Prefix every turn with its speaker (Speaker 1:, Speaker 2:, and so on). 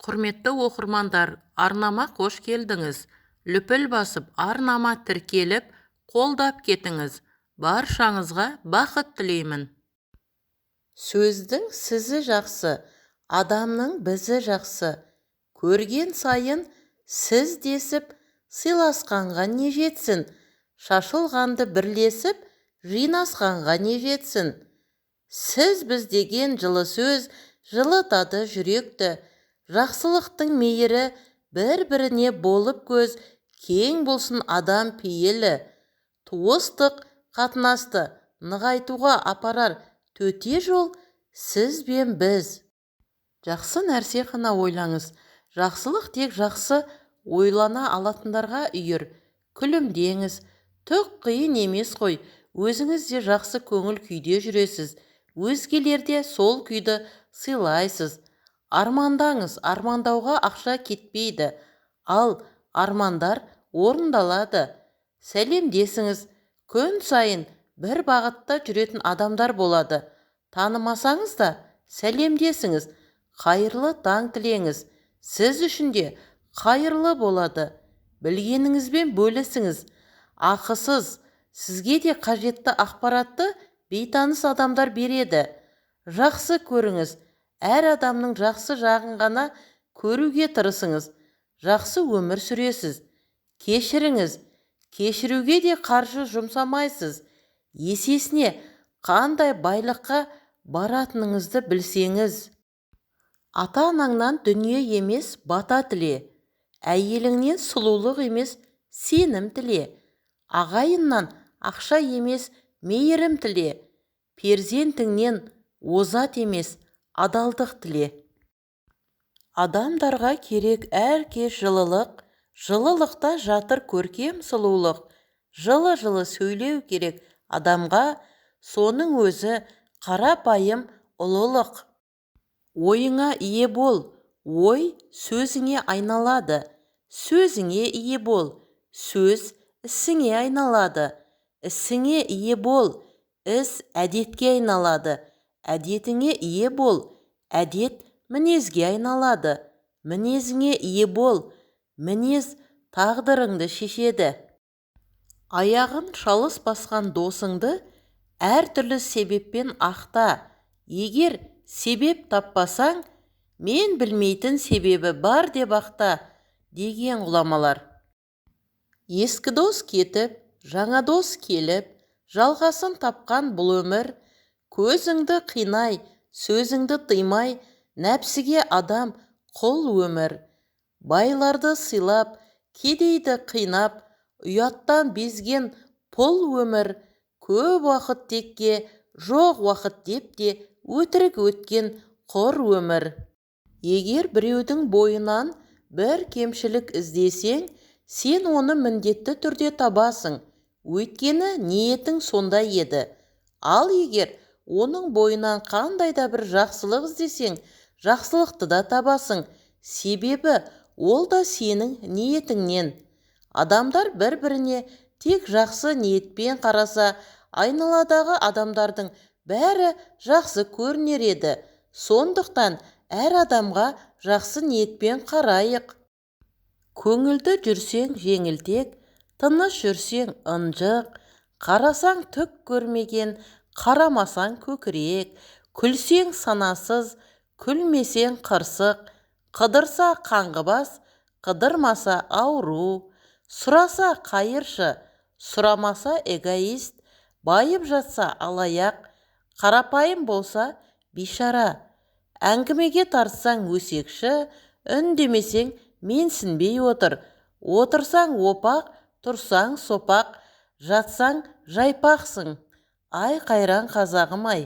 Speaker 1: Құрметті оқырмандар, арнама қош келдіңіз! Лүпіл басып, арнама тіркеліп, қолдап кетіңіз. Баршаңызға бақыт тілеймін. Сөздің сізі жақсы, адамның бізі жақсы. Көрген сайын сіз десіп, сыйласқанға не жетсін, шашылғанды бірлесіп, жинасқанға не жетсін. Сіз-біз деген жылы сөз жылытады жүректі. Жақсылықтың мейірі бір-біріне болып көз, кең болсын адам пейілі. Туыстық қатынасты нығайтуға апарар төте жол сіз бен біз. Жақсы нәрсе ғана ойлаңыз. Жақсылық тек жақсы ойлана алатындарға үйір. Күлімдеңіз. Түк қиын емес қой, өзіңіз де жақсы көңіл күйде жүресіз, өзгелерге сол күйді сыйлайсыз. Армандаңыз, армандауға ақша кетпейді, ал армандар орындалады. Сәлемдесіңіз. Күн сайын бір бағытта жүретін адамдар болады. Танымасаңыз да сәлемдесіңіз, қайырлы таң тілеңіз. Сіз үшін де қайырлы болады. Білгеніңізбен бөлісіңіз. Ақысыз, сізге де қажетті ақпаратты бейтаныс адамдар береді. Жақсы көріңіз. Әр адамның жақсы жағын ғана көруге тырысыңыз. Жақсы өмір сүресіз. Кешіріңіз. Кешіруге де қаржы жұмсамайсыз. Есесіне қандай байлыққа баратыныңызды білсеңіз. Ата-анаңнан дүние емес, бата тіле. Әйеліңнен сұлулық емес, сенім тіле. Ағайыннан ақша емес, мейірім тіле. Перзентіңнен озат емес, адалдық тіле. Адамдарға керек әр кез жылылық, жылылықта жатыр көркем сұлулық. Жылы-жылы сөйлеу керек адамға, соның өзі қарапайым ұлылық. Ойыңа ие бол, ой сөзіңе айналады. Сөзіңе ие бол, сөз ісіңе айналады. Ісіңе ие бол, іс әдетке айналады. Әдетіңе ие бол, әдет мінезге айналады. Мінезіңе ие бол, мінез тағдырыңды шешеді. Аяғын шалыс басқан досыңды әртүрлі себеппен ақта. Егер себеп таппасаң, мен білмейтін себебі бар деп ақта, деген ғұламалар. Ескі дос кетіп, жаңа дос келіп, жалғасын тапқан бұл өмір. Көзіңді қинай, сөзіңді тыймай, нәпсіге адам құл өмір. Байларды сыйлап, кедейді қинап, ұяттан безген пұл өмір. Көп уақыт текке, жоқ уақыт деп те өтірік өткен құр өмір. Егер біреудің бойынан бір кемшілік іздесең, сен оны міндетті түрде табасың, өйткені ниетің сондай еді. Ал егер оның бойынан қандай да бір жақсылық іздесең, жақсылықты да табасың, себебі ол да сенің ниетіңнен. Адамдар бір-біріне тек жақсы ниетпен қараса, айналадағы адамдардың бәрі жақсы көрінер еді. Сондықтан әр адамға жақсы ниетпен қарайық. Көңілді жүрсең жеңілтек, тыныш жүрсең ынжық, қарасаң түк көрмеген, қарамасаң көкірек, күлсең санасыз, күлмесең қырсық, қыдырса қаңғыбас, қыдырмаса ауру, сұраса қайыршы, сұрамаса эгоист, байып жатса алаяқ, қарапайым болса бейшара, әңгімеге тартсаң өсекші, үндемесең менсінбей отыр, отырсаң опақ, тұрсаң сопақ, жатсаң жайпақсың. Ай қайран қазағым-ай!